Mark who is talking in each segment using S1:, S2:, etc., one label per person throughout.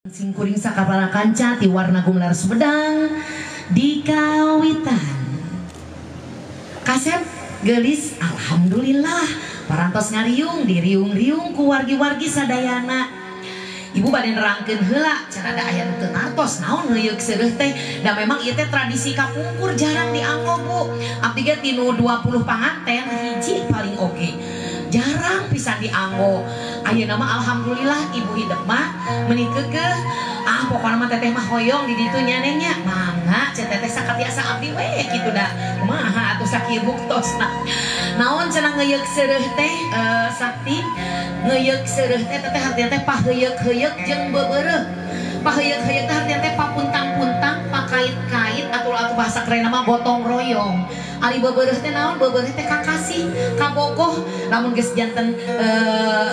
S1: Singkuring sakapala kanca ti warna gumelar Sumedang di kawitan. Kasep gelis alhamdulillah parantos ngariung diriung-riung ku wargi-wargi sadayana. Ibu bade nerangkeun heula cenah da aya nu teu ngartos naon ngeuyeuk seureuh teh. Da memang ieu teh tradisi kapungkur jarang dianggo Bu. Abdi ge tinu 20 panganten hiji paling oge. Jarang pisan dianggo. Ayeuna mah alhamdulillah ibu hidep mah meuni keukeuh ah pokona mah teteh mah hoyong di ditu nya neng nya. Mangga cenah teteh sakatiasa abdi we kitu da. Kumaha atuh sakieu buktosna. Naon cenah ngeuyeuk seureuh teh Sakti ngeuyeuk seureuh teh teteh hartina teh paheuyeuk-heuyeuk jeung beubeureuh. Paheuyeuk-heuyeuk teh hartina teh papuntang-puntang, pakait-kait atau bahasa kerenna mah gotong royong. Ari beubeureuh teh naon? Beubeureuh teh kakasih, kabogoh. Lamun geus janten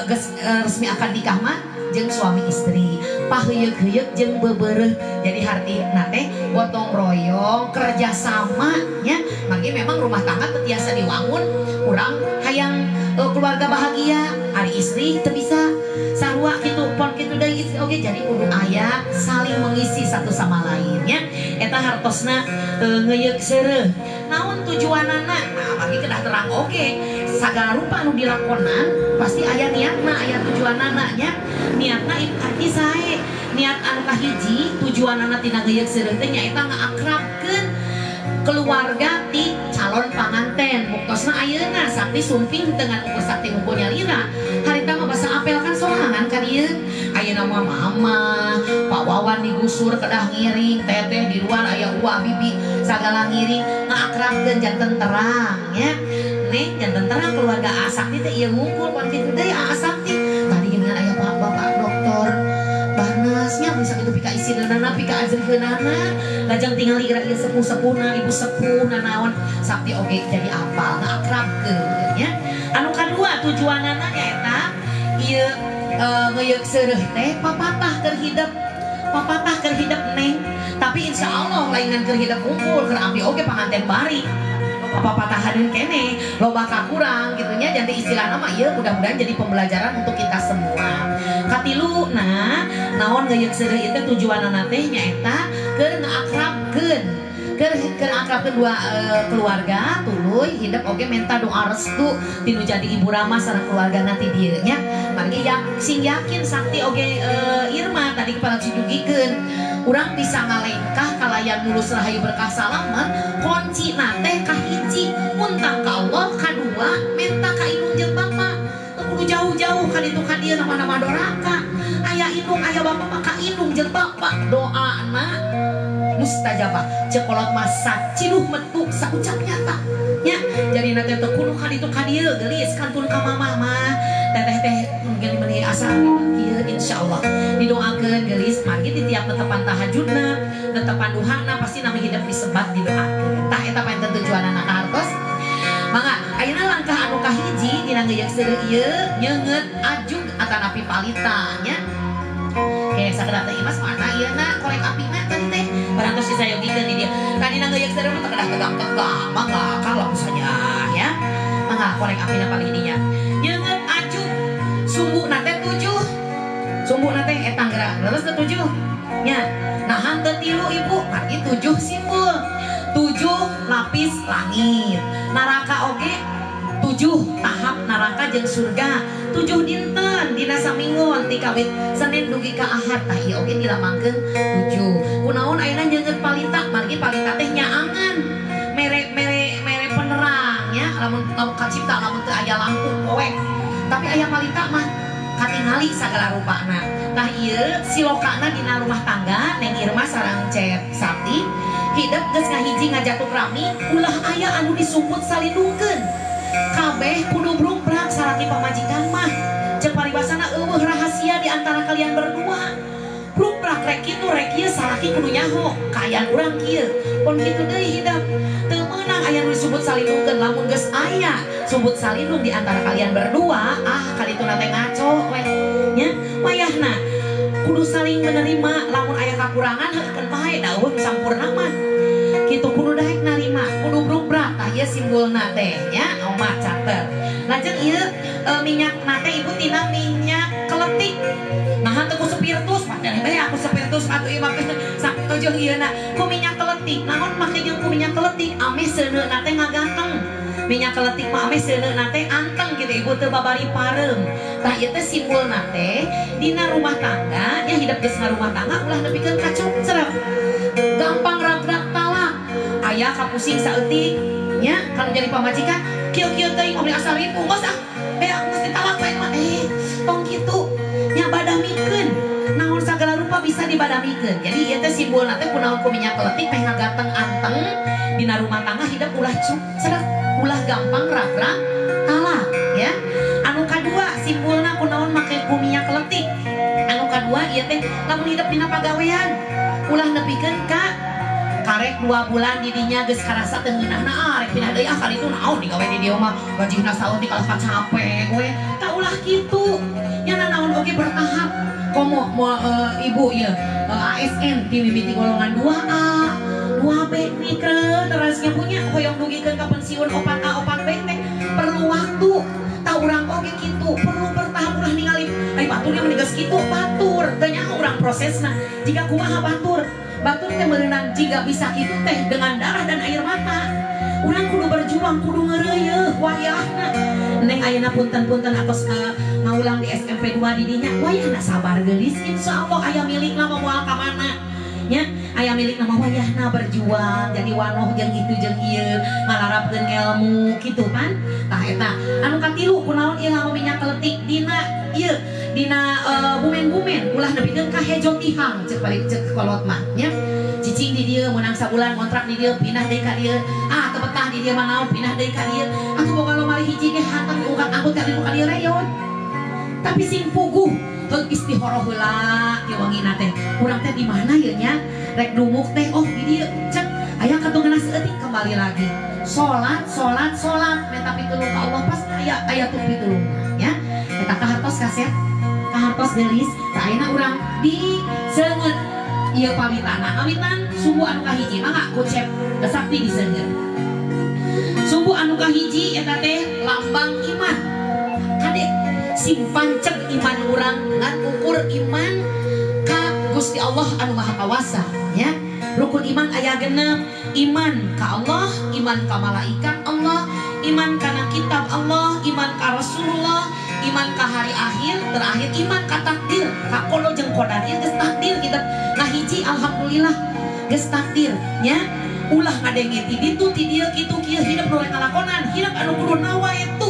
S1: geus resmi akad nikah mah jeung suami istri. Paheuyeuk-heuyeuk jeung beubeureuh. Jadi hartina teh gotong royong, kerjasama nya. Mangga memang rumah tangga teu tiasa diwangun urang hayang keluarga bahagia, ari istri teu bisa sarua kitu pon kitu deui istri oge jadi kudu aya saling mengisi satu sama lainnya. Eta hartosna ngeuyeuk seureuh. Naon tujuanana? Nah, bagi kedah terang oge. Sagala rupa anu dilakonan pasti aya niatna, aya tujuanana nya. Niatna arti sae. Niat anu kahiji tujuanana tina ngeuyeuk seureuh teh nyaeta ngaakrabkeun keluarga ti calon panganten. Buktosna ayeuna Sakti sumping dengan ukur Sakti ngumpul nyalira. Harita mah basa apel kan sorangan ka dieu. Ayeuna mah mama, Pak Wawan digusur kedah ngiring, teteh di luar aya uwa bibi sagala ngiring ngaakrabkeun janten terang nya. Neng janten terang keluarga A Sakti teh ieu ngumpul pan kitu deui A Sakti. Tadi geuningan aya Pak Bapak dokter Barnesnya bisa kitu pika isineunana pika ajrikeunana. Lajeng tingali geura ieu sepuh-sepuhna, ibu sepuh nanaon Sakti oge jadi apal ngaakrabkeun nya. Anu kadua tujuanana nyaeta ieu ngeuyeuk seureuh teh papatah keur hidep. Papatah keur hidep neng. Tapi insya Allah laingan keur hidep kumpul keur abdi oge panganten bari. Papatahaneun keneh loba kakurang gitu nya jadi istilahna mah ieu mudah-mudahan jadi pembelajaran untuk kita semua. Katilu nah naon ngeuyeuk seureuh ieu teh tujuanana teh nyaeta keur ngaakrabkeun keur akrabkeun dua keluarga tuluy hidep oge menta doa restu tinu jadi ibu ramah sareng keluargana ti dieu nya. Margi sing yakin Sakti oge Irma tadi kepala cidugikeun urang bisa ngalengkah kalayan mulus rahayu berkah salamet kunci teh kahiji muntang ka Allah kadua menta ka indung jeung bapa teu kudu jauh-jauh ka ditu ka dieu nama-nama doraka aya indung aya bapa mah ka indung jeung bapa doana mustajabah ceuk kolot mah saciduh metu saucap nyata nya jadi teh teu kudu ka ditu ka dieu geulis kantun ka mamah mah teteh teh mungkin meuni asa kieu insyaallah didoakeun geulis margi di tiap netepan tahajudna netepan duhana pasti nami hidup disebat didoakeun tah eta panten tujuanana hartos mangga ayeuna langkah anu kahiji dina ngeuyeuk seureuh ieu nyeungeut ajug atanapi palita nya. Oke, sakedap teh Imas mana ieu na korek apina tadi teh parantos disayogikeun di dieu. Tadi na ngeuyeuk seureuh mah teu kedah tegang-tegang mangga kalem saja ya. Mangga korek apina paling dinya. Nyeungeut ajug sumbuna teh 7. Sumbuna teh eta geura leres teh 7. Nya. Nahan teu 3 ibu, margi 7 simbol. 7 lapis langit. Neraka oge 7 tahap neraka jeung surga. 7 dinten dina saminggon ti kawit Senin dugi ka Ahad tah ieu oge dilamangkeun 7. Kunaon ayeuna nyeungeut palita margi palita teh nyaangan mere mere mere penerang nya lamun kacipta lamun teu aya lampu poek. Tapi aya palita mah katingali sagala rupana. Tah ieu silokana dina rumah tangga Neng Irma sareng Cep Sakti hidep geus ngahiji ngajatuk rami ulah aya anu disumput salindungkeun. Kabeh kudu brukbrak salaki pamajikan mah. Ceuk paribasana eueuh rahasia di antara kalian berdua. Brukbrak rek kitu rek ieu salaki kudu nyaho kaayaan urang kieu. Pon kitu deui hidep. Teu meunang aya nu disebut salindungkeun lamun geus aya sumput salindung di antara kalian berdua, ah kalituna teh ngaco we nya. Wayahna kudu saling menerima lamun aya kakurangan heukeun bae da eueuh sampurna mah. Kitu kudu daek narima, kudu brukbrak tah ieu simbolna teh nya, omat catet. Lajeng ieu minyak nate ibu tina minyak keletik. Nah teu ku spiritus, padahal teh aku spiritus atuh ieu mah sakitu jeung ieu na ku minyak keletik. Naon make jeung ku minyak keletik? Ameh seuneuna teh ngaganteng. Minyak keletik mah ameh seuneuna teh anteng gitu ibu teu babari pareum. Tah ieu teh simbolna teh dina rumah tangga, nya hidup geus ngarumah tangga ulah nepikeun ka cukcrek. Gampang ragrak talak. Aya kapusing saeutik nya kalau jadi pamajikan kieu-kieu teuing mobil asal ribu geus ah. Beak geus ditalak bae mah tong kitu. Nya badamikeun. Naon sagala rupa bisa dibadamikeun. Jadi ieu teh simbolna teh kunaon ku minyak keletik teh ngaganteng anteng dina rumah tangga hidup ulah cukcrek, ulah gampang ragrak talak ya. Anu kadua simbolna kunaon make ku minyak keletik. Anu kadua ieu teh lamun hidup dina pagawean ulah nepikeun ka karek 2 bulan didinya geus karasa teu ngeunahna ah rek pindah deui ah kali itu naon digawe di dieu mah gajihna saeutik kalah capek we tah ulah kitu nya nanaon oge bertahap komo ibu ieu ASN ti mimiti golongan 2A 2B mikre terasnya punya hoyong dugikeun ka pensiun 4A 4B teh perlu waktu tah urang oge kitu perlu bertahap ulah ningali ai baturnya mah geus kitu batur teu nyaho urang prosesna jika kumaha batur batur teh meureunan jika bisa kitu teh dengan darah dan air mata urang kudu berjuang kudu ngeureuyeuh wayahna neng ayeuna punten-punten atos ngaulang di SMP 2 didinya wayahna sabar geulis insyaallah aya milikna mah moal ka mana nya aya milikna mah wayahna berjuang jadi wanoh jeung itu jeung ieu ngalarapkeun ilmu kitu pan tah eta anu katilu kunaon ieu nganggo minyak keletik dina ieu dina bumen-bumen ulah nepikeun ka hejo tihang cek balik cek kolot mah nya cicing di dieu meunang sabulan kontrak di dieu pindah deui ka dieu ah teu betah di dieu mah naon pindah deui ka dieu atuh boga lomari hiji ge hatang diungkat angkut ka dieu ka dieu reyon tapi sing puguh heug istihoroh heula kieu wangina teh urang teh di mana ieu nya rek dumuk teh oh di dieu cek aya katungeuna saeutik kembali lagi salat salat salat minta pitulung ka Allah pasti aya aya tuh pitulungna nya eta kahartos kasep kahartos geulis tah ayeuna urang di seungeut ieu pawitana awitan sumbu anu kahiji mangga kocep sakti diseungeut sumbu anu kahiji eta teh lambang iman kade sing panceg iman urang ngan ukur iman ka Gusti Allah anu Maha Kawasa ya. Rukun iman aya genep, iman ka Allah, iman ka malaikat Allah, iman kana kitab Allah, iman ka Rasulullah, iman ka hari akhir, terakhir iman ka takdir, ka qada jeung qadar. Ieu geus takdir kita. Nah hiji alhamdulillah geus takdir nya. Ulah ngadenge ti ditu ti dieu kitu kieu hidup nu rek ngalakonan, hidup anu kudu nawaitu.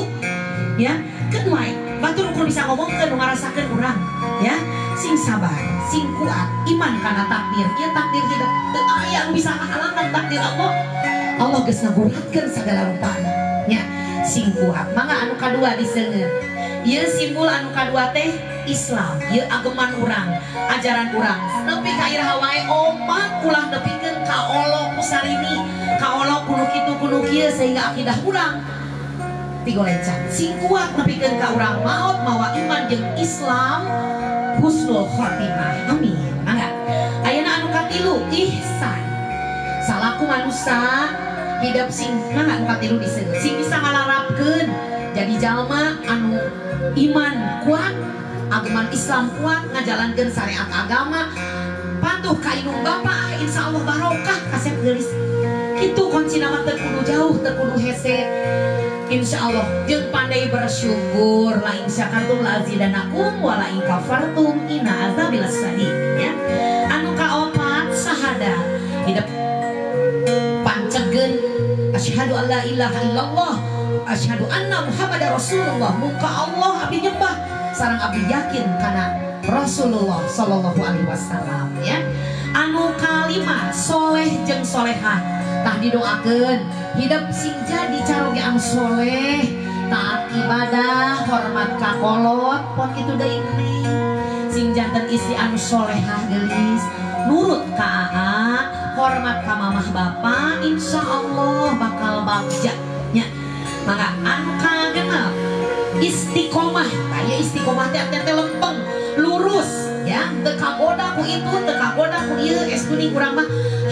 S1: Ya, keun wae. Batur ukur bisa ngomongkeun nu ngarasakeun urang, ya. Sing sabar, sing kuat, iman kana takdir. Ieu takdir hidup teu aya anu bisa ngahalangan takdir Allah. Allah geus ngaguratkeun sagala rupana. Nya, sing kuat. Mangga anu kadua diseungeut. Ieu simbol anu kadua teh Islam, ieu ageman urang, ajaran urang. Nepi ka iraha wae omat ulah nepikeun ka olo ku sarini, ka olo kudu kitu kudu kieu sehingga akidah urang tigolencang. Sing kuat nepikeun ka urang maot mawa iman jeung Islam husnul khotimah. Amin. Mangga. Ayeuna anu katilu ihsan. Salaku manusia hidup sing mangga anu katilu diseungeut. Sing bisa ngalarapkeun jadi jalma anu iman kuat, ageman Islam kuat, ngajalankeun syariat agama, patuh ka indung bapa, insyaallah barokah kasep geulis. Kitu kuncina mah teu kudu jauh, teu kudu hese. Insyaallah jeung pandai bersyukur, la in syakartum la azidanakum wa la in kafartum inna azabi lasyadid ya. Anu kaopat syahadat, hidup pancegeun asyhadu alla ilaha illallah, asyhadu anna Muhammadar Rasulullah. Muka Allah abdi nyembah sareng abdi yakin kana Rasulullah sallallahu alaihi wasallam ya. Anu kalima soleh jeung solehah. Tah didoakeun hidup sing jadi caroge anu soleh, taat ibadah, hormat ka kolot, pon kitu deui neng. Sing janten istri anu solehah geulis, nurut ka aa, hormat ka mamah bapa, insyaallah bakal bagja nya. Maka anu kagenep istiqomah, tah istiqomah teh teh lempeng, lurus ya, teu kagoda ku itu, teu kagoda ku ieu, es kuning urang mah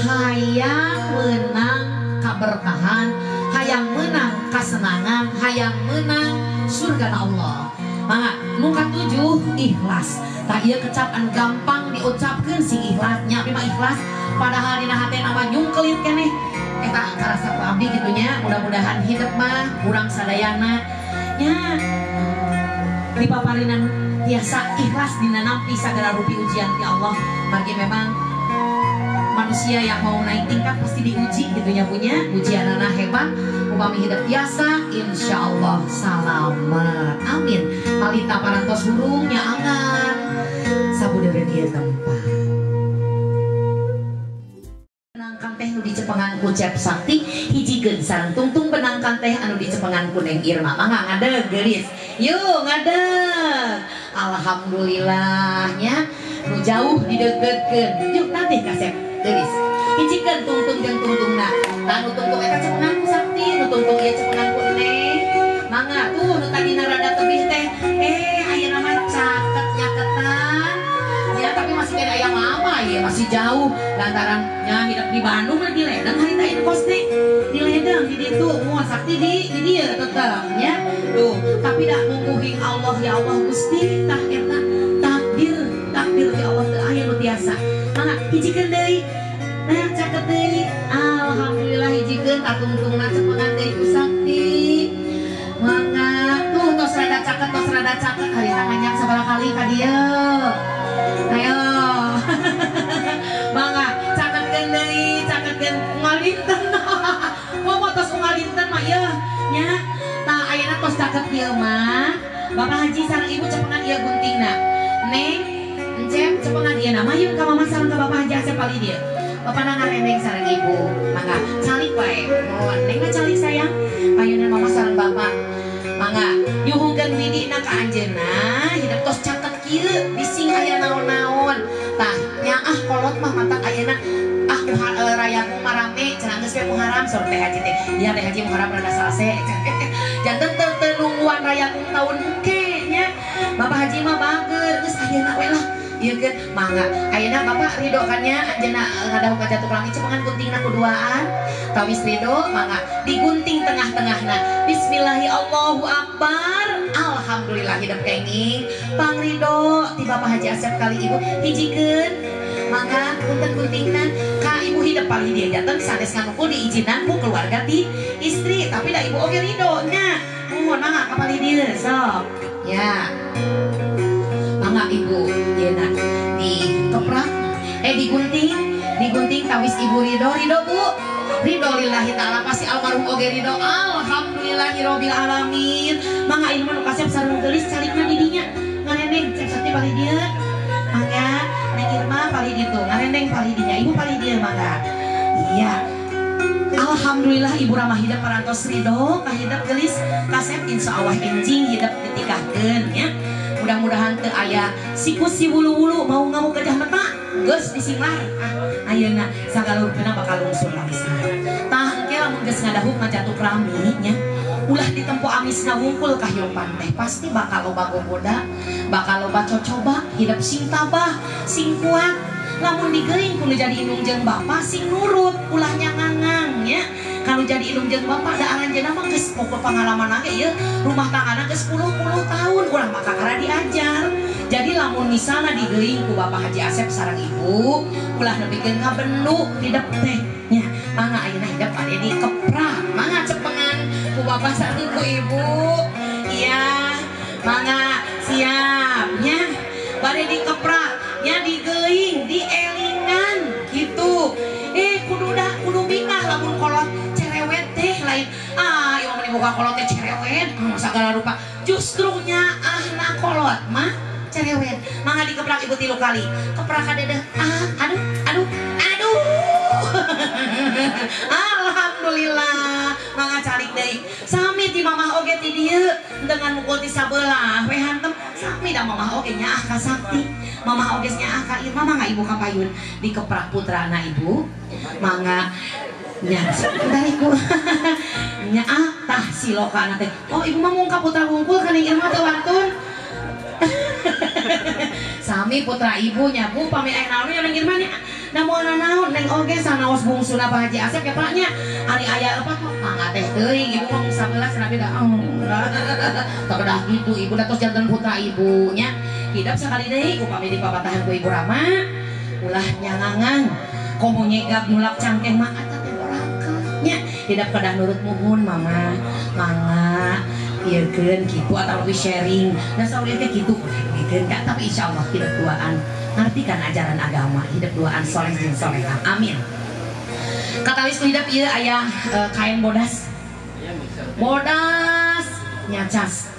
S1: hayang menang kaberkahan, hayang menang kasenangan, hayang menang surga Allah. Mangga nu katujuh ikhlas. Tah ieu kecap anu gampang diucapkeun sing ikhlas nya abi mah ikhlas padahal dina hatena mah nyungkelit keneh. Eta karasa ku abdi kitu nya, mudah-mudahan hidup mah urang sadayana nya dipaparinan tiasa ikhlas dina nampi sagala rupi ujian ti Allah. Margi memang manusia yang mau naik tingkat pasti diuji gitu nya punya ujianana hebat. Upami hidup biasa insyaallah salamat, amin. Palita parantos hurung nya angan sabudeureun ieu tempat. Benangkan teh nu dicepengan ku Cep Sakti hijikeun sareng tungtung benangkan teh anu dicepengan ku Neng Irma. Mangga ngadeg geulis, yuk ngadeg. Alhamdulillahnya nu jauh dideukeutkeun. Yuk nanti kasep geulis hijikeun tungtung jeung tungtungna. Tah nu tungtung eta cepengan ku Sakti, nu tungtung ieu cepengan ku Neng. Mangga tuh nu tadina rada tebih teh ayeuna mah caket nyaketan ya, tapi masih kena aya mama ya, masih jauh lantaran nya hidup di Bandung di Ledeng harita ieu kos teh di Ledeng di ditu moal Sakti di dieu tetep nya tuh. Tapi dah mungguhing Allah ya Allah Gusti tah eta takdir takdir ya Allah teu aya nu tiasa. Mangga hijikeun deui. Nah caket deui. Alhamdulillah hijikeun tatungtungna cepengan deui ku Sakti. Mangga tuh tos rada caket harita nganyak sabaraha kali ka dieu. Ayo. Mangga caketkeun deui, caketkeun ngalinten. Momo tos ngalinten mah ieu nya. Tah ayeuna tos caket ieu mah. Bapak Haji sareng Ibu cepengan ieu guntingna. Neng, Encep cepengan ieu na. Mayun ka mama sareng ka Bapak Haji Asep pali dieu. Bapana ngarendeng sareng Ibu. Mangga calik wae. Mohon Neng mah calik sayang. Payunan mama sareng Bapak. Mangga nyuhungkeun widina ka anjeunna hidup tos caket kieu bising aya naon-naon. Tah nyaah kolot mah matak ayeuna ah rayagung marame cenah geus we Muharram saur Teh Haji teh. Ya Teh Haji Muharram rada salse. Janten teu nungguan rayagung taun engke nya. Bapak Haji mah bager geus ayeuna we lah. Ieu keun mangga ayeuna Bapak ridho kan nya anjeunna ngadahuk ka jatuh langit cepengan guntingna kuduaan. Tawis ridho mangga digunting tengah-tengahna. Bismillahi Allahu Akbar. Alhamdulillah hidup kenging pangridho ti Bapak Haji Asep kali Ibu hijikeun. Mangga punten guntingna ka ibu hidup palih dieu janten sanes nganukul diizinan ku keluarga ti istri tapi da ibu oge ridho nya. Mohon mangga ka palih dieu sok. Ya. Mangga ibu yeuna dikeprak digunting, digunting tawis ibu ridho, ridho Bu. Ridho lillahi ta'ala pasti almarhum oge ridho. Alhamdulillahirabbil alamin. Mangga ieu mah nu kasep sareng geulis calikna di dinya. Ngarendeng Cep Sakti palih dieu. Mangga Neng Irma palih ditu, ngarendeng palih dinya, ibu palih dieu mangga. Iya. Alhamdulillah ibu ramah hidup parantos ridho ka hidup geulis kasep insyaallah enjing hidup ditikahkeun nya. Mudah-mudahan teu aya sikus si wulu-wulu mau ngamuk gajah mata geus disinglar. Ah ayeuna sagala rupina bakal lungsur lapisan. Tah engke lamun geus ngadahuk ngajatuh rami nya. Ulah ditempo amisna wungkul kahyopan teh pasti bakal loba gogoda, bakal loba cocoba, hidup sing tabah, sing kuat. Lamun digeuing kudu jadi indung jeung bapa sing nurut, ulah nyangangang nya. Kalau jadi indung jeung bapa da aranjeunna mah geus pokok pengalaman ge ieu rumah tanggana geus puluh-puluh tahun urang mah kakara diajar. Jadi lamun misalna digeuing ku Bapak Haji Asep sareng Ibu, ulah nepikeun ngabendu hidup teh nya. Mangga ayeuna hidup bade dikeprak, mangga cepengan ku Bapak sareng ku Ibu. Iya, mangga siap nya. Bade dikeprak nya digeuing, dielingan gitu. Kudu dah kudu bingah lamun kolot cerewet teh lain. Ah, ieu mah buka kolot teh cerewet, sagala rupa. Justru nyaahna kolot mah cerewet. Mangga dikeprak ibu 3 kali. Keprak kadeuh. Ah, aduh, aduh, aduh. Alhamdulillah. Mangga calik deui. Sami ti mamah oge ti dieu dengan mukul ti sabelah we hantem. Sami da mamah oge nyaah ka Sakti. Mamah oge nyaah ka Irma. Mangga ibu ka payun dikeprak putrana ibu. Mangga nya tariku. Nyaah tah silokana teh. Oh ibu mah mungka putra wungkul ka Neng Irma teh wantun. Sami putra ibunya bu pami aya naon nya Neng Irma nya. Da moal nanaon neng oge sanaos bungsuna Pak Haji Asep ya Pak nya. Ari aya apa kok mangga teh teuing ibu mah sabelas cenah beda. Teu kedah kitu ibu da tos janten putra ibu nya. Hidep sakali deui upami dipapatahan ku Ibu Rama ulah nyangangan komo nyegap nulak cangkeh mah eta teh doraka nya. Hidep kedah nurut muhun mama mangga ieukeun kitu atawa sharing. Da saur ieu teh kitu ulah ka tapi insyaallah hidup duaan ngerti kan ajaran agama hidup duaan soleh jeung solehah. Amin. Katawis ku hidep ieu aya kain bodas. Bodas nyacas.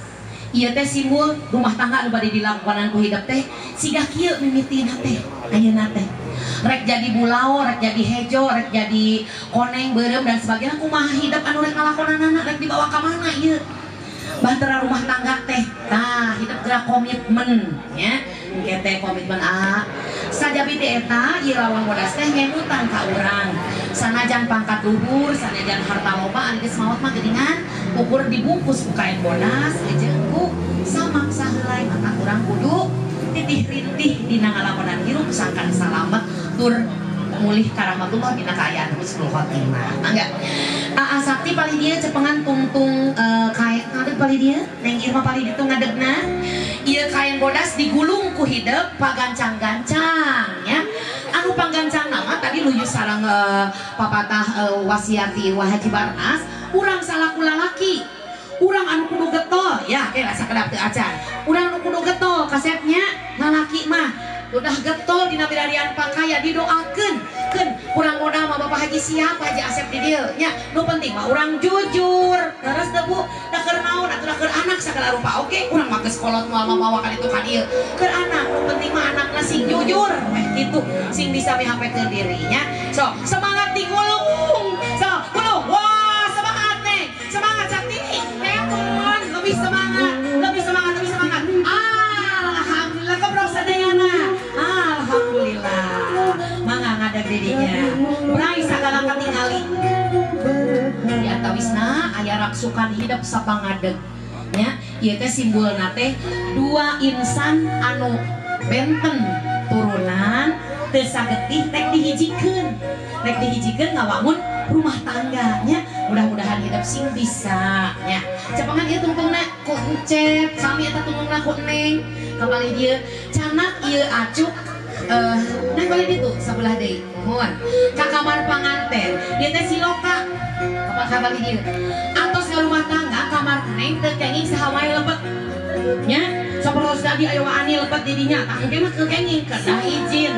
S1: Ieu teh simbol rumah tangga anu bade dilakonan ku hidep teh siga kieu mimitina teh ayeuna teh. Rek jadi bulao, rek jadi hejo, rek jadi koneng, beureum dan sebagainya kumaha hidep anu rek ngalakonanana rek dibawa ka mana ieu? Bahtera rumah tangga teh tah hidup gerak komitmen nya engke teh komitmen a sajabi teh eta ieu lawan bodas teh ngemutan ka urang sanajan pangkat luhur sanajan harta loba ari geus maot mah geuningan ukur dibungkus ku kain bodas jeung ku samak saheulai maka urang kudu titih rintih dina ngalakonan hirup sangkan salamet tur mulih karahmatullah dina kaayaan husnul khotimah. Mangga. Aa Sakti palih dia cepengan tungtung kain ngadeg palih dia Neng Irma palih ditu ngadegna. Ieu kain bodas digulung ku hidep pagancang-gancang nya. Anu panggancang nama tadi luyu sareng papatah wasiati Wa Haji Barnas urang salaku lalaki. Urang anu kudu getol ya ke rasa kedap teu acan. Urang anu kudu getol kasepnya lalaki mah udah getol dina milarian pakaya didoakeun keun urang modal mah Bapak Haji siapa Haji Asep di dieu nya nu penting mah urang jujur leres teu Bu da keur naon atuh da keur anak sagala rupa oge urang mah geus kolot moal mamawa ka ditu ka dieu keur anak nu penting mah anakna sing jujur weh kitu sing bisa mihapekeun dirinya so semangat digulung so gulung wah semangat nih semangat Sakti hewan lebih semangat lebih semangat lebih semangat alhamdulillah kebrok sadayana. Alhamdulillah mangga ngadeg didinya brai sagala katingali di antawisna aya raksukan hidep sapangadeg nya ieu teh simbolna teh dua insan anu benten turunan teu sagetih rek dihijikeun ngawangun rumah tangga nya mudah-mudahan hidep sing bisa nya cepengan ieu tungtungna ku Encep sami eta tungtungna ku Neng kapalih dieu canak ieu acuk neng balik ditu sabelah deui mohon ka kamar panganten ieu teh siloka kapalih dieu atos ngarumah tangga kamar neng teu kenging saha wae lebet nya sapertos tadi aya waani lebet di dinya tah engke mah teu kenging kedah izin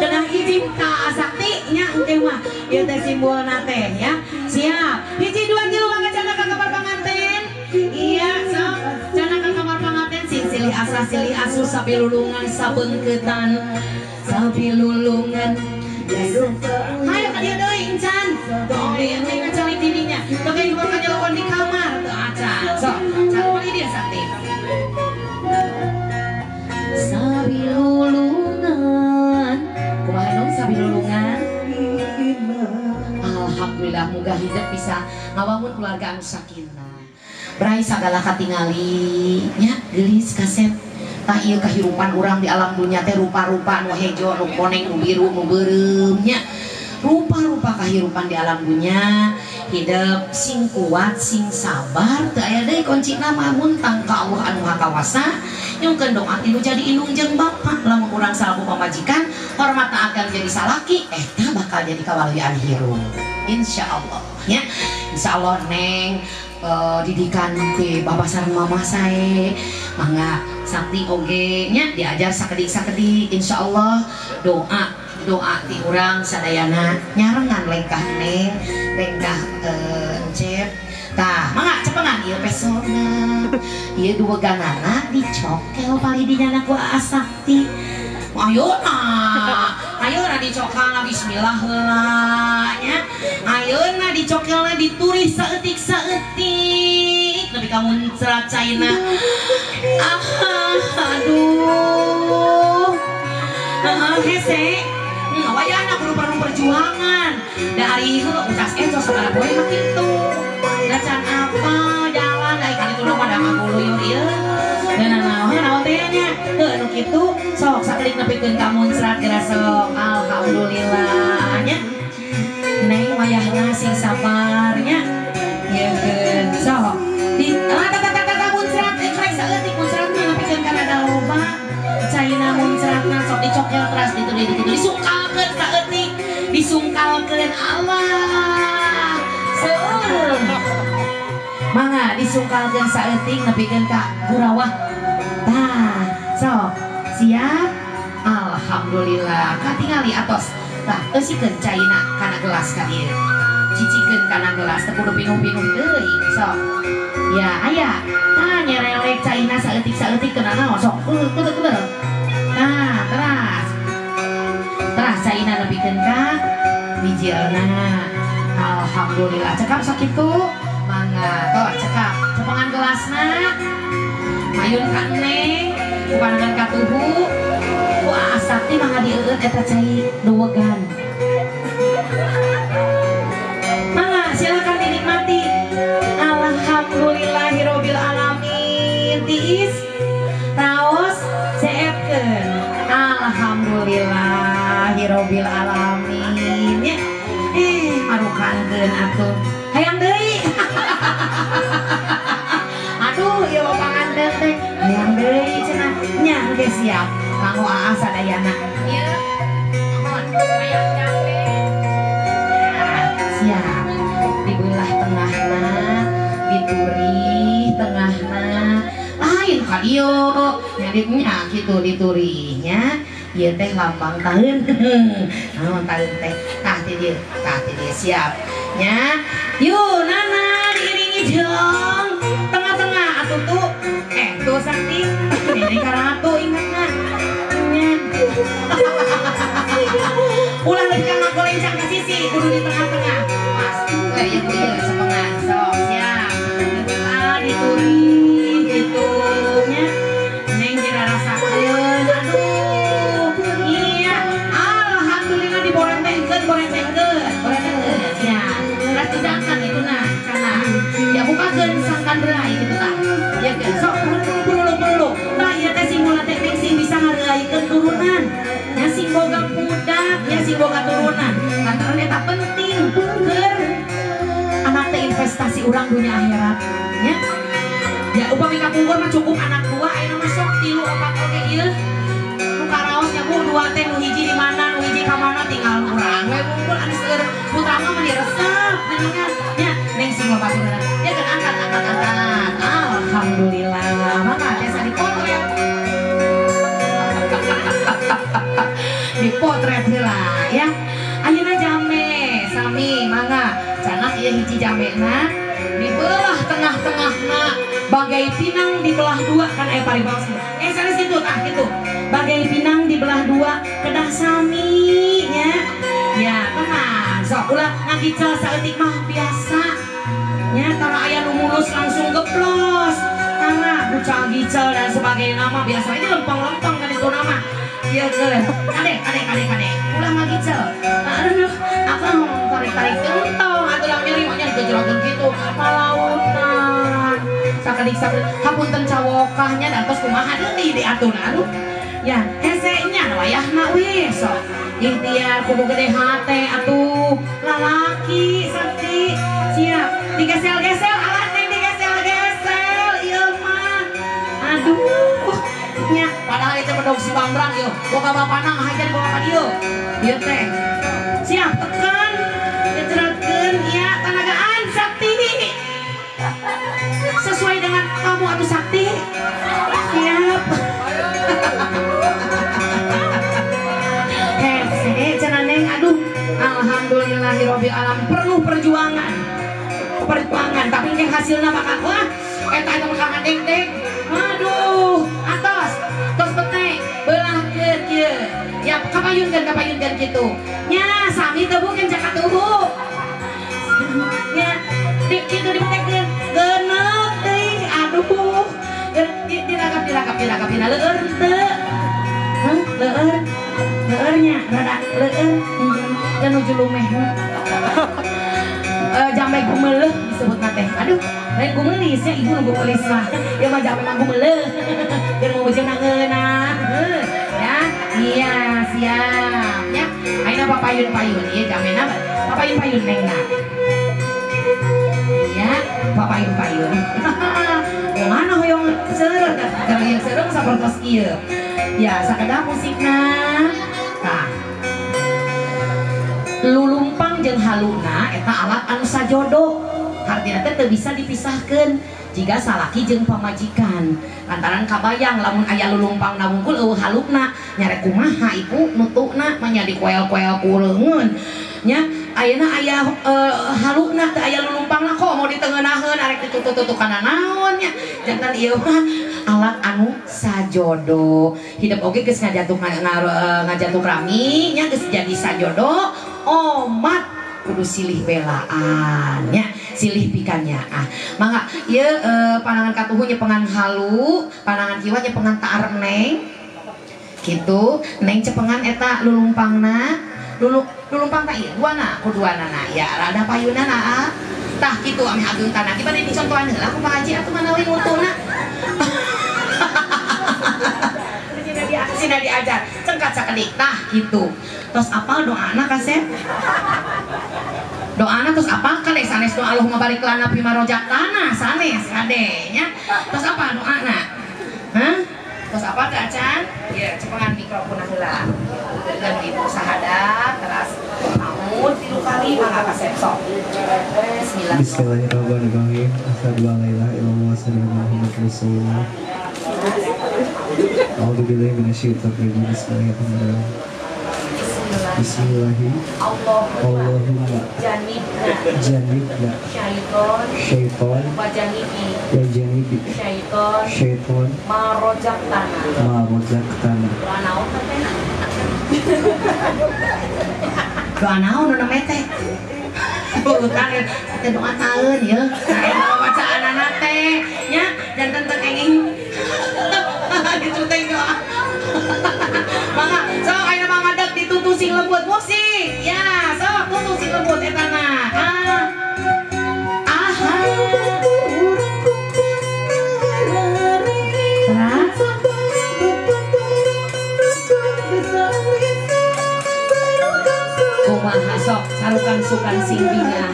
S1: kedah izin ka Sakti nya engke mah ieu teh simbolna teh ya siap hiji dua tilu mangga canak ka kamar panganten iya sok canak ka kamar panganten sing silih asah silih asuh sabilulungan sabeungkeutan sabilulungan hayo ka dieu deui encan tong deui engke ngacalik di dinya tong deui ka nyelokon di kamar teu acan sok cari palih dieu Sakti sabilulungan kumaha dong sabilulungan alhamdulillah muga hidep bisa ngawangun keluarga anu sakinah brai sagala katingali nya geulis kasep tah ieu kahirupan urang di alam dunya teh rupa-rupa nu hejo nu koneng nu biru nu beureum nya rupa-rupa kahirupan di alam dunya hidep sing kuat sing sabar teu aya deui kuncina mah muntang ka Allah anu Maha Kawasa nyungkeun doa ti nu jadi indung jeung bapa lamun urang salaku pamajikan hormat akan jadi salaki eta bakal jadi kawalian hirup insyaallah nya insyaallah Neng didikan ti bapak sareng mama sae mangga Sakti oge nya diajar sakedik-sakedik insyaallah doa doa ti urang sadayana nyarengan lengkah Neng lengkah Encep tah mangga cepengan ieu pesona ieu dua ganana dicokel palih dinya ku Aa Sakti ayeuna ayeuna dicokelna bismillah heula nya ayeuna dicokelna ditulis saeutik-saeutik nepi ka muncrat caina aduh hese wayahna kudu perlu perjuangan dari heuh ucas entos sagala poe mah kitu da can apa jalan dari kali itu pada ngaguluyur ieu dan naon naon teh nya heuh nu kitu sok Sok sakedik nepikeun ka muncrat geura sok. Alhamdulillah nya. Neng wayahna sing sabar nya. Ieu keun sok. Di tata muncrat rek saeutik muncratna nepikeun kana loba. Caina muncratna sok dicokel teras ditu deui ditu disungkalkeun saeutik. Disungkalkeun Allah. Seueur. Mangga disungkalkeun saeutik nepikeun ka gurawah. Tah, sok. Siap? Alhamdulillah. Katingali atos. Tah, eusikeun caina kana gelas ka dieu. Cicikeun kana gelas teu kudu pinuh-pinuh teuing sok. Ya, aya. Tah nyerelek caina saeutik-saeutik kana naon sok. Kudu-kudu. Tah, teras. Teras caina nepikeun ka bijilna. Alhamdulillah. Cekap sok kitu. Mangga, toh cekap. Cepengan gelasna. Mayun ka neng, kupanangan ka tuhu. Wah, sakti mangga dieueut eta cai duwegan. Mangga silakan dinikmati. Alhamdulillahirabbil alamin. Tiis raos seepkeun. Alhamdulillahirabbil alamin. Ya. Marukankeun atuh. Hayang deui. Aduh, ieu mah panganten teh. Hayang deui cenah. Nya engke siap. Kanggo Aa sadayana. Ieu mohon hayang jambe. Siap. Dibelah tengahna, diturih tengahna. Lain ka dieu. Nya kitu diturihnya. Ieu teh lambang taeun. Naon taeun teh? Tah ti dieu, tah ti dieu siap. Nya, yuk nana diiringi jeung tengah-tengah atuh tuh. Tuh sakti. Ini karatu ingatna. Nya. Ulah leutik ka golencang ka sisi, kudu di tengah-tengah. Mas, we ieu ieu sepengan. Sok siap. Ah diturih kitu nya. Neng jera rasakeun. Aduh. Iya, alhamdulillah diborentengkeun, borentengkeun, borentengkeun. Ya, terus diangkat itu nah, kana. Ya bukakeun sangkan berai kitu tah. Ya geus sok perlu. Tah ieu teh sing mula teh neng sing bisa ngareaikeun turunan. Nya sing boga budak, nya sing boga turunan. Lantaran eta penting keur anak teh investasi urang dunia akhirat. Nya. Ya upami kapungkur mah cukup anak dua, ayeuna mah sok 3 4 oge ieu. Nu karaosnya bu dua teh nu hiji di mana, nu hiji ka mana tinggal urang we ngumpul anu seueur putra mah meni resep geuningan. Nya neng sing loba turunan. Ya kan angkat angkat angkat. Alhamdulillah. Maka biasa dipotret. Dipotret heula ya. Ayeuna jambe sami mangga. Canak ieu hiji jambena dibelah tengah-tengahna bagai pinang dibelah dua kan aya paribasa. Sanes kitu tah kitu. Bagai pinang dibelah dua kedah sami nya. Ya, tenang. Sok ulah ngagicel saeutik mah biasa. Nya tara aya nu mulus langsung geplos. Tara bucal-gicel dan sebagainya nama biasa ini lempeng-lempeng kan itu nama. Ieu geus. Kade kade kade kade. Ulah ngagicel. Aduh, akang tarik-tarik entong atuh lang nyeri mah nya digejerogeun kitu. Palautan. Sakedik-sakedik hapunten cawokahnya dan tos kumaha deui diatur aduh. Ya, hese nya wayahna we sok. Ikhtiar kudu gede hate atuh. Lalaki sakti siap digesel-gesel alah neng digesel-gesel ieu mah. Aduh. Nya padahal itu bedog si Bambrang ieu. Boga bapana ngahajar dibawa ka dieu. Ieu teh. Siap tekan dijeratkeun ieu tanagaan sakti. Sesuai dengan kamu atuh sakti. Siap. Hese cenah neng aduh alhamdulillahirabbil alamin perlu perjuangan. Perjuangan tapi ke hasilna bakal wah eta eta bakal ngadeng-deng. Aduh, atos tos bete belahkeun kieu. Ya kapayunkeun kitu. Nya sami teu bukeun cakatuhu. Nya di kitu dipetekeun geuneuh deui aduh. Dilakap leueur teu. Hah, leueur. Leueurnya rada leueur. Can nuju lumeh. Jambe gumeleuh disebutna teh. Aduh, lain gumelis nya ibu nu gumelis mah. Ieu mah jambe mah gumeleuh. Keur mau jeung ngeunah. Ya. Siap nya. Ayeuna papayun-payun ieu jamena papayun-payun nengna. Ya, papayun-payun. Mana hoyong seureuh gara yang seureuh sapertos ieu. Ya, sakedap musikna. Tah. Lulumpang jeung haluna eta alat anu sajodo. Hartina teh teu bisa dipisahkeun jika salaki jeung pamajikan. Lantaran kabayang lamun aya lulumpang na wungkul eueuh haluna nyarek kumaha ibu nutuna mah nya dikoel-koel ku leungeun. Nya ayeuna aya haluna teu aya lulumpangna kok mau ditengeunaheun arek ditutup-tutup kana naon nya. Jantan ieu mah alat anu sajodo. Hidup oge geus ngajatuk ngajatuk rami nya geus jadi sajodo omat kudu silih belaan nya, silih pikannya. Ah, mangga ieu panangan katuhu nyepengan halu, panangan kiwa nyepengan taar neng. Kitu, neng cepengan eta lulumpangna. Lulumpang tah ieu duana ku duanana. Ya, rada payunana ah. Tah kitu ameh ageung tanah. Ki bade dicontohan heula ku Pak Haji atuh manawi mutuna. Sina diajar, cengkat sakedik tah kitu. Tos apal doana kasep? Doana terus apa kade sanes doa Allahumma barik lana fima rozaqtana sanes kade nya. Terus apa doana? Hah? Terus apa teh acan? Ya, cepengan mikrofon heula. Dan ibu sahadat teras maut 3 kali mangga kasep sok. Bismillah.
S2: Bismillahirrahmanirrahim. Asyhadu an la ilaha illallah wa asyhadu anna Muhammadar Rasulullah. A'udzubillahi minasyaitonir rajim. Bismillahirrahmanirrahim. Bismillahirrahmanirrahim. Allahumma janibna syaiton wa janibi syaiton
S1: ma rozaqtana. Doa naon teh? Doa naon nu namanya teh? Bukan teh doa taeun ya. Nah, bacaanana teh nya janten teu kenging. Gitu teh doa. Mangga sok ayeuna mah ngadeg ditutu sing lembut musik. Ya, sok tutu sing lembut eta mah. Ah. Aha. Kumaha sok sarukan sukan sing bingah.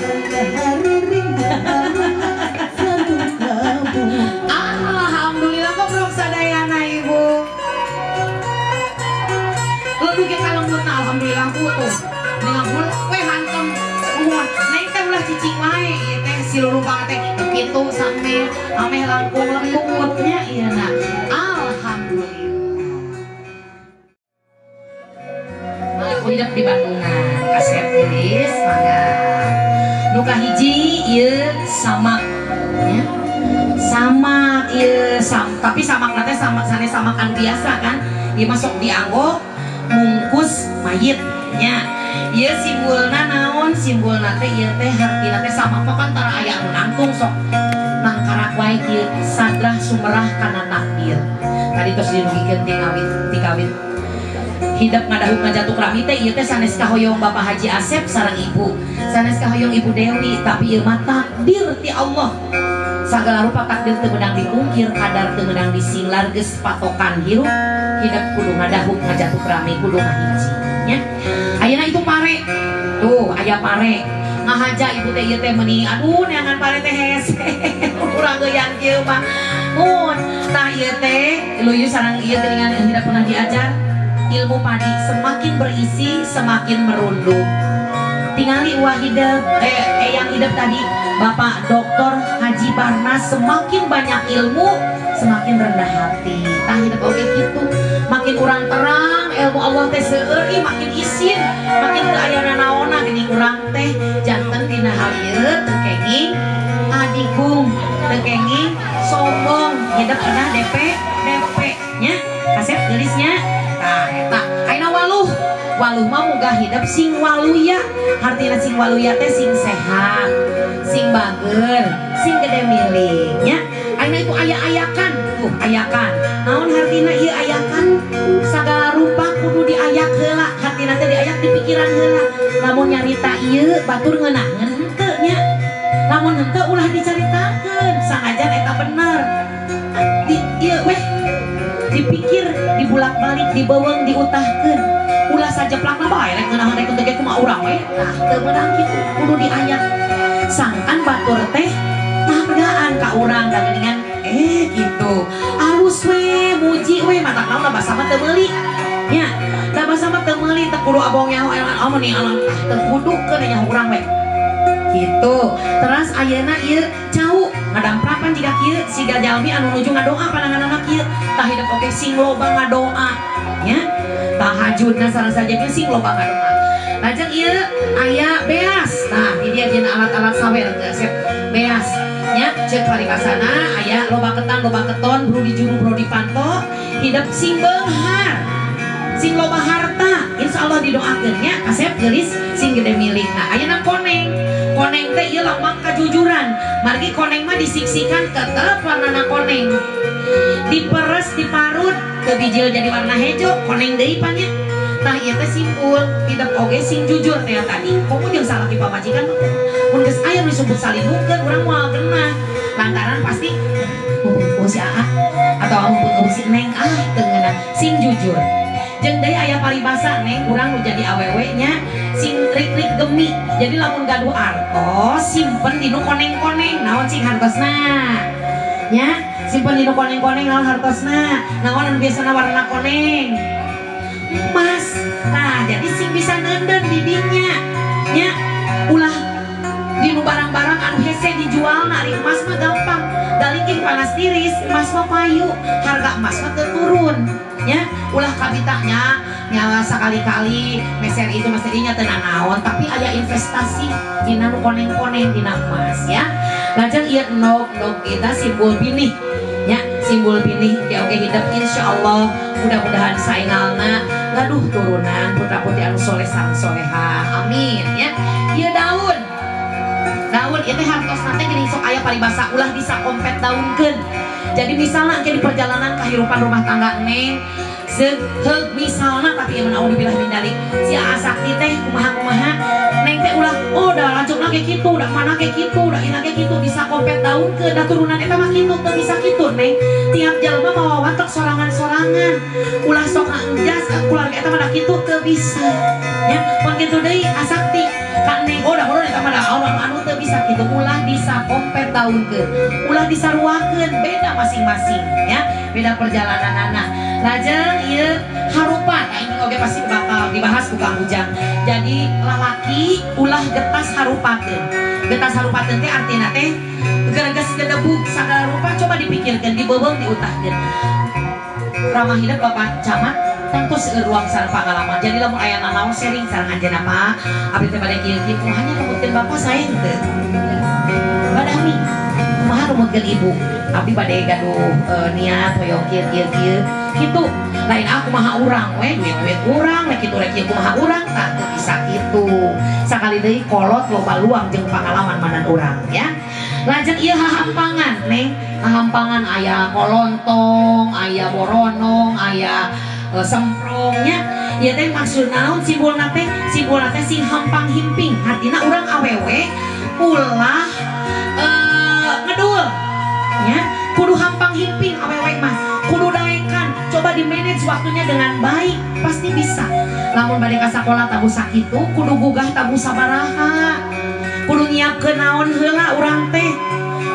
S1: Alhamdulillah goblok sadayana ibu. Lebih ke kalembutna alhamdulillah bu tuh. Dengan we hantem nuhun. Neng teh ulah cicing wae ieu teh si lulumpang teh kitu sampe ameh langkung lembutnya ieu na. Alhamdulillah. Hidup di Bandungan kasep tulis mangga. Nu kahiji ieu samak nya. Samak ieu tapi samakna teh sama sanes samakan biasa kan. Ieu masuk dianggo mungkus mayit nya. Ieu simbolna naon? Simbolna teh ieu teh hartina teh samak mah kan tara aya anu nangtung sok nangkarak wae kieu sadrah sumerah kana takdir. Tadi tos dilugikeun ti kawit hidep ngadahuk ngajatuk rami teh ieu teh sanes kahoyong Bapak Haji Asep sareng Ibu, sanes kahoyong Ibu Dewi, tapi ieu mah takdir ti Allah. Sagala rupa takdir teu meunang dipungkir, kadar teu meunang disinglar geus patokan hirup, hidep kudu ngadahuk ngajatuk rami kudu ngahiji nya. Ayeuna itu pare. Tuh aya pare. Ngahaja ibu teh ieu teh meuni aduh neangan pare teh hese. Urang geuyan kieu mah. Mun tah ieu teh luyu sareng ieu geuningan hidep pernah diajar. Ilmu padi semakin berisi semakin merunduk. Tingali uang hidup yang hidup tadi Bapak Doktor Haji Barnas semakin banyak ilmu semakin rendah hati. Tah hidup oke gitu. Makin urang terang ilmu Allah teh seueur ih makin isin, makin teu aya nanaonna geuning urang teh janten dina hal ieu teu kenging adigung, teu kenging sombong. Hidup pernah DP DP nya kasep geulisnya. Nah, eta ayeuna waluh. Waluh mah muga hidup sing waluya. Hartina sing waluya teh sing sehat, sing bager, sing gede milik nya. Ayeuna itu aya-ayakan, tuh ayakan. Naon hartina ieu ayakan? Sagala rupa kudu diayak heula, hartina teh diayak di pikiran heula. Lamun nyarita ieu batur ngeunaheun henteu nya. Lamun henteu ulah dicaritakeun, sanajan eta bener. Di ieu weh dipikir, dibulak-balik, dibeuweung, diutahkeun. Ulah we tah teu meunang kitu kudu diayak sangkan batur teh ngahargaan ka urang da geuningan gitu alus we muji we matak naon basa mah teu meuli nya da basa mah teu meuli teu kudu abong nyaho amun ni alam teu kudu keun nyaho urang we gitu. Teras ayeuna ieu cau ngadamprapan jiga kieu siga jalmi anu nuju ngadoa pananganana kieu tah hidup oge sing loba ngadoa nya tahajudna sareng sajabina sing loba ngadoa. Lajeng ieu aya beas. Nah, di dia dina alat-alat sawer teu beas nya ceuk paribasana aya loba ketan loba keton bro di juru bro di panto hidup sing beunghar sing loba harta insyaallah didoakeun nya kasep geulis sing gede milikna. Ayeuna koneng koneng teh ieu lambang kajujuran margi koneng mah disiksikan tetep warnana koneng diperes diparut ke bijil jadi warna hejo koneng deui pan nya. Tah ieu teh simpul hidup oge sing jujur teh tadi komo jeung salaki pamajikan mun geus aya nu disebut salindungkeun urang moal genah lantaran pasti mumpung si Aa atau mumpung si Neng ah teu ngeunah sing jujur. Jeung deui aya paribasa Neng urang nu jadi awewe nya sing rik-rik gemi. Jadi lamun gaduh artos simpen di nu koneng-koneng naon sing hartosna nya simpen di nu koneng-koneng naon hartosna naon anu biasana warna koneng emas. Nah jadi sing bisa nenden di dinya nya ulah di nu barang-barang anu hese dijualna ari emas mah gampang dalingking panas tiris emas mah payu harga emas mah teu turun nya ulah kabitanya nyala sekali-kali meser itu meser ieu nya teu nanaon tapi aya investasi dina nu koneng-koneng dina emas ya. Lajeng ieu endog-endog kita simbol binih nya simbol binih ge oge hidup insyaallah mudah-mudahan saengalna gaduh turunan putra-putri anu soleh sareng soleha amin ya. Ieu daun daun ieu teh hartosna teh geuning sok aya paribasa ulah disakompet daunkeun. Jadi misalna engke di perjalanan kehidupan rumah tangga Neng seheug misalna tapi ieu mah naudzubillah min dzalik si Aa Sakti teh kumaha-kumaha Neng teh ulah oh da lanceukna ge kitu da mana ge kitu da ina ge kitu disakompet daunkeun da turunan eta mah kitu teu bisa kitu Neng. Tiap jelema mawa watek sorangan-sorangan ulah sok ngaengjas keluarga eta mah da kitu teu bisa nya. Mun kitu deui Aa Sakti ka Neng oh da mun eta mah da anu teu bisa kitu ulah disakompet daunkeun ulah disaruakeun beda masing-masing ya beda perjalananana. Lajeng ieu harupan nah ini oge pasti bakal dibahas ku Kang Ujang. Jadi lalaki ulah getas harupakeun getas harupakeun teh artina teh gereges gedebug sagala rupa coba dipikirkeun dibeubeung diutahkeun. Ramah hidup Bapak Camat tentu seueur ruang sareng pangalaman. Jadi lamun aya nanaon sharing sareng anjeunna Pak abdi teh bade kieu-kieu kumaha nya numutkeun Bapak sae henteu badami kumaha numutkeun Ibu abdi bade gaduh niat hoyong kieu kieu kieu kitu lain aku kumaha urang we duit-duit urang we kitu rek kieu kumaha urang tah teu bisa kitu sakali deui kolot loba luang jeung pangalaman manan urang ya. Lajeng ieu hahampangan Neng hahampangan aya kolontong aya boronong aya semprongnya ieu teh maksud naon simbolna teh sing hampang himping artina urang awewe ulah ngedul ya kudu hampang himping awewe mah kudu daekan coba di manage waktunya dengan baik pasti bisa. Lamun bade ka sakola tabuh sakitu kudu gugah tabuh sabaraha kudu nyiapkeun naon heula urang teh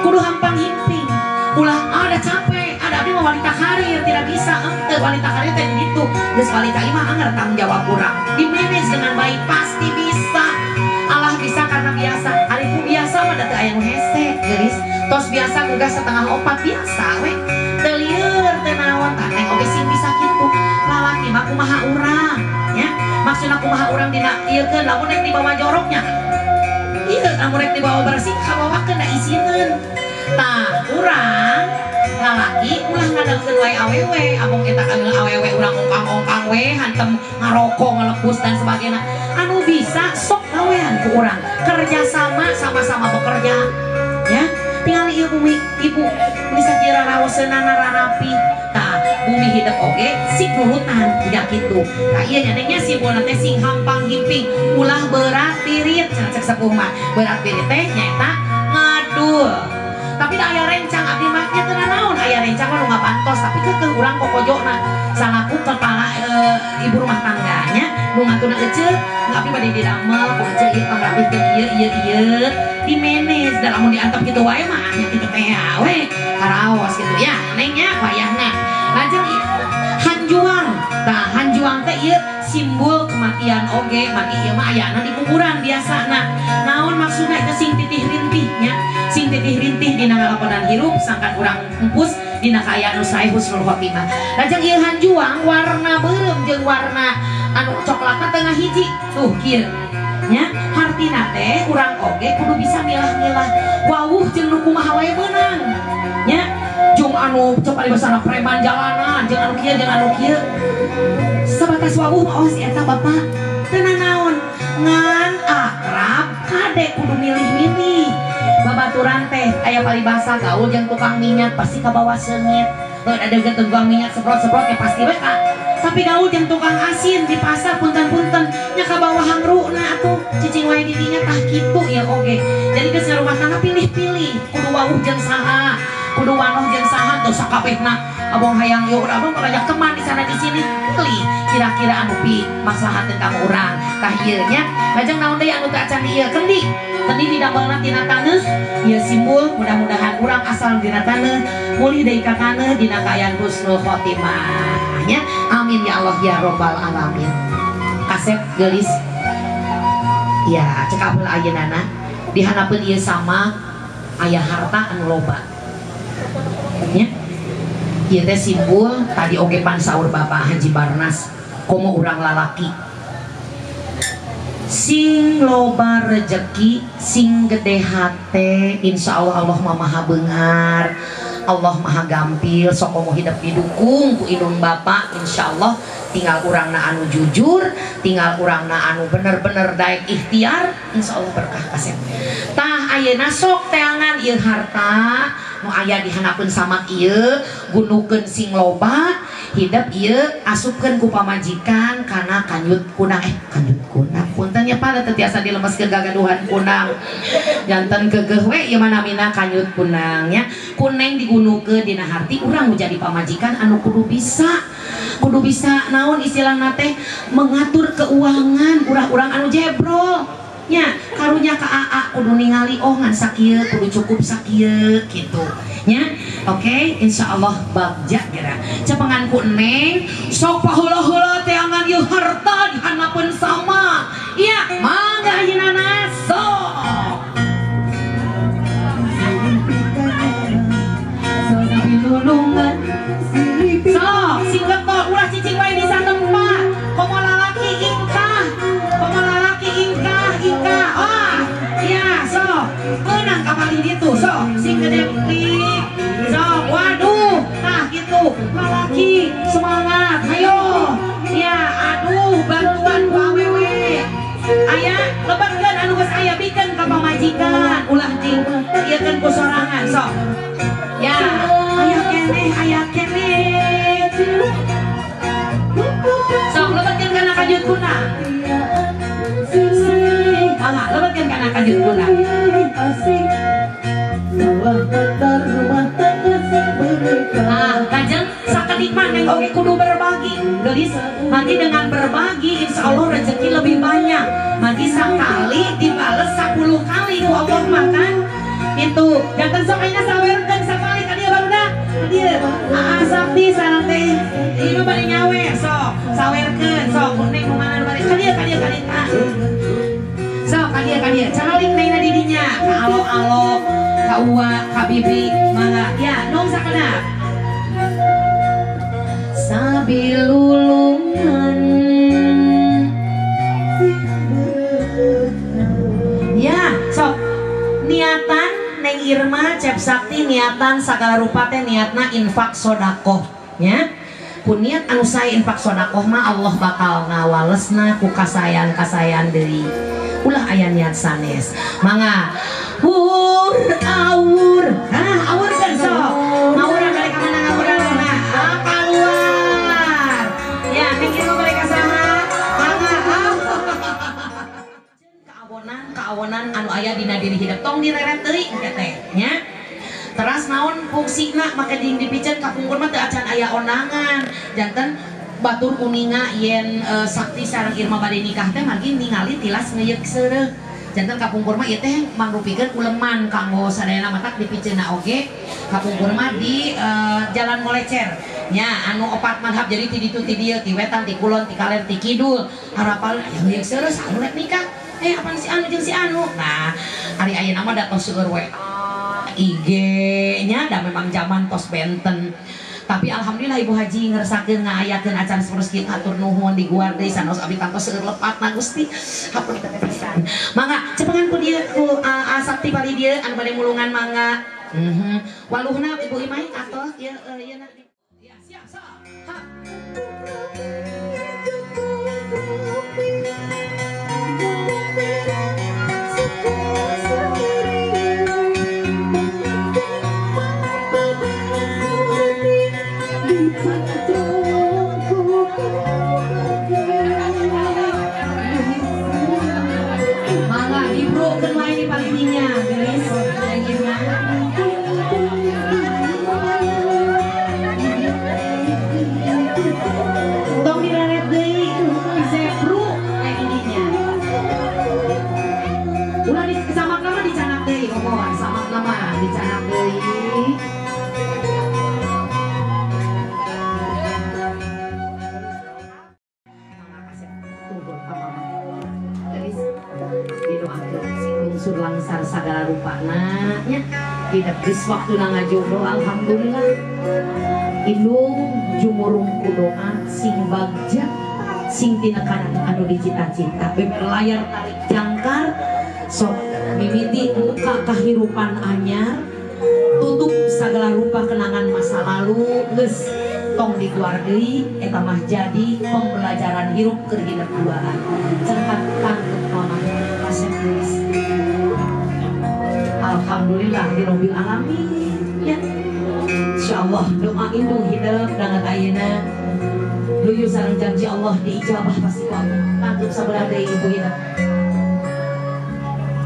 S1: kudu hampang himping ulah ada capek ada abdi mah wanita karir tidak bisa ente wanita karir teh gitu geus wanita imah anger tanggung jawab urang di manage dengan baik pasti bisa. Allah bisa karena biasa ari ku biasa mah da teu aya nu hese geulis tos biasa gugah 3:30 biasa we teu lieur teu naon tah Neng oge sing bisa kitu lalaki mah kumaha urang nya maksudna kumaha urang dina ieu keun lamun rek dibawa joroknya ieu lamun rek dibawa bersih kabawakeun da isineun tah urang lalaki ulah ngadengkeun wae awewe abong eta kan awewe urang ongkang-ongkang we hantem ngarokok ngelepus dan sebagainya anu bisa sok gawean ku urang kerjasama sama-sama bekerja ya tinggal ieu bumi ibu bisa kira rawoseunana rarapi tah bumi hidup oge sing nurutan tidak kitu tah ieu nya Neng nya simbolna teh sing hampang himping ulah berat pirit cenah cek sepuh mah berat pirit teh nyaeta ngadul. Tapi da aya rencang abdi mah nya teu nanaon aya rencang mah nu ngabantos tapi keukeuh urang kokojona salaku kepala ibu rumah tangganya Nu ngatuna ece, ngabdi bade didamel ku ece ieu pangrapihkeun ieu ieu ieu dimenes da lamun diantep kitu wae mah nya kitu teh we karaos kitu ya neng nya wayahna. Lajeng hanjuang, tah hanjuang teh ieu simbol kematian oge, mati ieu mah ayana di kuburan biasana. Naon maksudna itu sing titih rintih nya, sing titih rintih dina ngalakonan hirup sangkan urang empus dina kaayaan nu sae husnul khotimah. Lajeng ieu hanjuang warna beureum jeung warna anu coklatna tengah hiji tuh kieu nya, hartina teh urang oge kudu bisa milah-milah wawuh jeung nu kumaha wae beunang nya. Jeung anu coba dibasana preman jalanan jeung anu kieu jeung anu kieu sabatas wawuh mah oh si eta bapak teu nanaon ngan akrab kade kudu milih-milih babaturan teh aya paribasa gaul jeung tukang minyak pasti kabawa seungit ada tukang minyak seprot-seprot ya pasti we ka tapi gaul jeung tukang asin di pasar punten-punten nya kabawa hangruna atuh cicing wae di dinya tah kitu ya oge. Jadi geus ngarumah tangga pilih-pilih kudu wawuh jeung saha kudu wanoh jeung saha teu sakabehna abong hayang ieu urang abong banyak teman di sana di sini pilih kira-kira anu pi maslahateun ka urang tah ieu nya. Lajeng naon deui anu teu acan ieu kendi kendi didamelna tina taneuh ieu simbol mudah-mudahan urang asal dina taneuh mulih deui ka taneuh dina kaayaan husnul khotimah nya. Amin ya Allah ya robbal alamin. Kasep geulis ya cekap heula ayeunana dihanapeun ieu sama aya harta anu loba nya. Ieu teh simbol tadi oge pan saur Bapak Haji Barnas komo urang lalaki sing loba rejeki sing gede hate insyaallah Allah maha beunghar Allah maha gampil sok komo hidup didukung ku indung bapak insyaallah tinggal urangna anu jujur tinggal urangna anu bener-bener daek ikhtiar insyaallah berkah kasep. Tah ayeuna sok teangan ieu harta nu aya dihanapeun samak ieu gunukeun sing loba hidup ieu asupkeun ku pamajikan kana kanyut kunang kanyut kunang punten nya pada teu tiasa dilemeskeun gagaduhan kunang janten keukeuh we ieu mah namina kanyut kunang nya kuneng digunukeun dina harti urang nu jadi pamajikan anu kudu bisa naon istilahna teh mengatur keuangan urang-urang anu jebrol nya karunya ka AA kudu ningali oh ngan sakieu kudu cukup sakieu kitu nya. Oke, insyaallah bagja geura cepengan ku neng sok paheula-heula teangan ieu harta dihanapeun sama iya mangga ayeuna sok sok sing getol ulah cicing wae di satempat komo lalaki ingkah komo lalaki ingkah ingkah ah iya sok meunang kapali ditu sok sing gede plik sok waduh nah gitu lalaki semangat ayo ya aduh bantuan ku awewe aya lebetkeun anu geus aya bikeun ka pamajikan ulah jing ieukeun ku sorangan sok ya aya keneh aya keneh sok lebetkeun kana kajut kunang mangga lebetkeun kana kajut kunang. Nah, lajeng sakedik mah neng oge kudu berbagi geulis nanti dengan berbagi insya Allah rezeki lebih banyak mati sakali dibales 10 kali ku Allah makan itu jantan sok ayeuna sawerkeun sakali ka dieu barudak ka dieu aa sakti sareng teh ieu bade nyawe sok sawerkeun sok neng nu mana nu bade ka dieu ka dieu ka dieu sok ka dieu ka dieu caralik nengna di dinya ka alo-alo ka uwa ka bibi mangga ya nong sakedap sabilulungan ya sok niatan Neng Irma Cep Sakti niatan sagala rupa teh niatna infak sodakoh nya ku niat anu sae infak sodakoh mah Allah bakal ngawalesna ku kasayan-kasayan deui ulah aya niat sanes mangga wur awur ah awur kan sok ngawuran balik ka mana ngawuran nah keluar ya Neng Irma balik ka saha mangga kaawonan anu aya dina diri hidup tong direret deui engke teh nya teras naon fungsina make ding dipiceun ka pungkur mah teu acan aya ondangan janten Batur uninga yen Sakti sareng Irma bade nikah teh margi ningali tilas ngeuyeuk seureuh. Janten kapungkur mah ieu teh mangrupikeun uleman kanggo sadayana matak dipiceuna oge kapungkur mah di Jalan Molecer nya anu opat madhab jadi ti ditu ti dieu ti wetan ti kulon ti kaler ti kidul harapan aya ngeuyeuk seureuh anu rek nikah apaan si anu jeung si anu. Nah ari ayeuna mah da tos seueur WA IG nya da memang zaman tos benten. Tapi alhamdulillah Ibu Haji ngeresakeun ngaayakeun acara sapertos kieu hatur nuhun di guar deui sanos abdi tangtos seueur lepatna Gusti. Hapunten pisan. Mangga cepengan ku dieu ku Sakti pali dieu anu bade mulungan mangga. Waluhna Ibu Imai atos ieu ieu na. Ya siap sok. Ha. Mangga dibrokeun wae di palidinya, geus Irma. Tong direret deui, zebru ininya. Ulah di samakna mah dicanak deui, komo samakna mah dicanak deui. Unsur langsar sagala rupana nya tidak geus waktuna ngajodoh alhamdulillah indung jumurung ku doa sing bagja sing tinekanan anu dicita-cita beber layar tarik jangkar sok mimiti muka kahirupan anyar tutup sagala rupa kenangan masa lalu geus tong dikeluar deui eta mah jadi pembelajaran hirup keur hidup duaan cengkat tangkep mama kasep geus. Alhamdulillah hirobbil alamin ya. Insyaallah doa indung hidup dangat ayeuna luyu sareng janji Allah diijabah pasti ku Allah. Tangkep sabelah deui ibu hidup.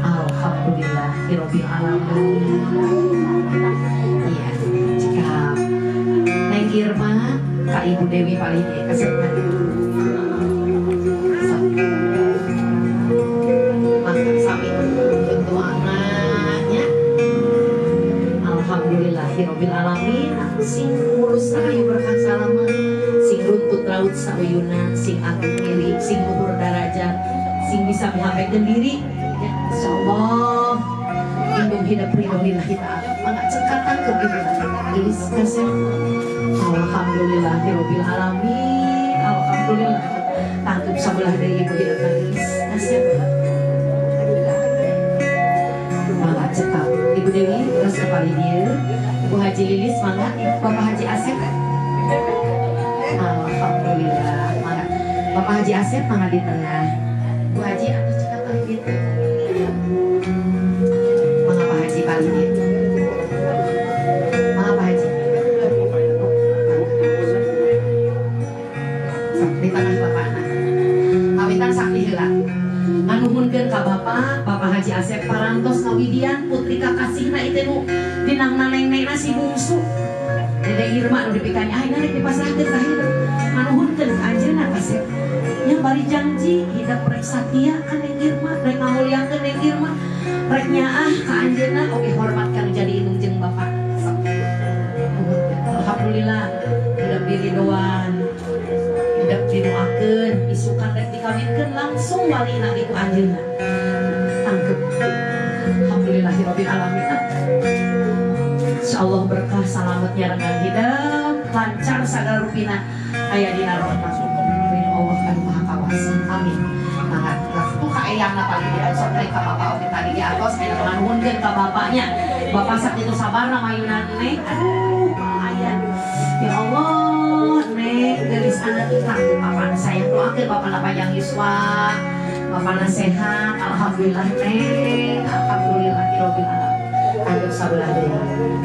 S1: Alhamdulillah hirobbil alamin. Iya, cekap. Neng Irma ka Ibu Dewi palih kasep. Mangga sami doana nya. Alhamdulillahirabbil alamin sing mulus rahayu berkah salaman sing runtut raut sauyuna sing agung milik sing luhur darajat sing bisa mihapekeun diri ya insyaallah indung hidup ridho lillahi ta'ala mangga cekap tangkep ibu geus kasep. Alhamdulillahirabbil alamin alhamdulillah tangkep sabelah deui ibu hidup geus kasep. Mangga cekap Ibu Dewi terus kepali dia Ibu Haji Lilis mangga Bapak Haji Asep alhamdulillah mangga Bapak Haji Asep mangga di tengah Bu Haji atas cekap kali dia mangga Pak Haji kali dia mangga Pak Haji di tengah Bapak anak kawitan sakti heula nganuhunkeun ka Bapak Bapak Haji Asep parantos ngawidian putri kakasihna ieu teh nu dinangna neng-nengna si bungsu Dede Irma nu dipikanya ayeuna rek dipasrahkeun ka hidup nganuhunkeun ka anjeunna kasep nya bari janji hidup rek satia ka Neng Irma rek ngamuliakeun Neng Irma rek nyaah ka anjeunna oge hormat ka nu jadi indung jeung bapak. Alhamdulillah hidup diridoan hidup didoakeun isukan rek dikawinkeun langsung walina ku anjeunna tangkep. Alhamdulillahirabbil alamin. Insyaallah berkah salamet nyarengan hidup lancar sagala rupina aya dina rahmat Allah anu maha kawasa. Amin. Mangga tuh ka eyangna paling di sok teh ka bapak oge tadi di atos aya nganuhunkeun ka bapaknya. Bapak sakitu sabarna mayunan neng. Aduh, aya. Ya Allah, neng geulis anak tangkep apaan sayang doakeun bapakna panjang yuswa. Bapakna sehat, alhamdulillah neng, alhamdulillahirabbil alamin. Tangkep sabelah deui.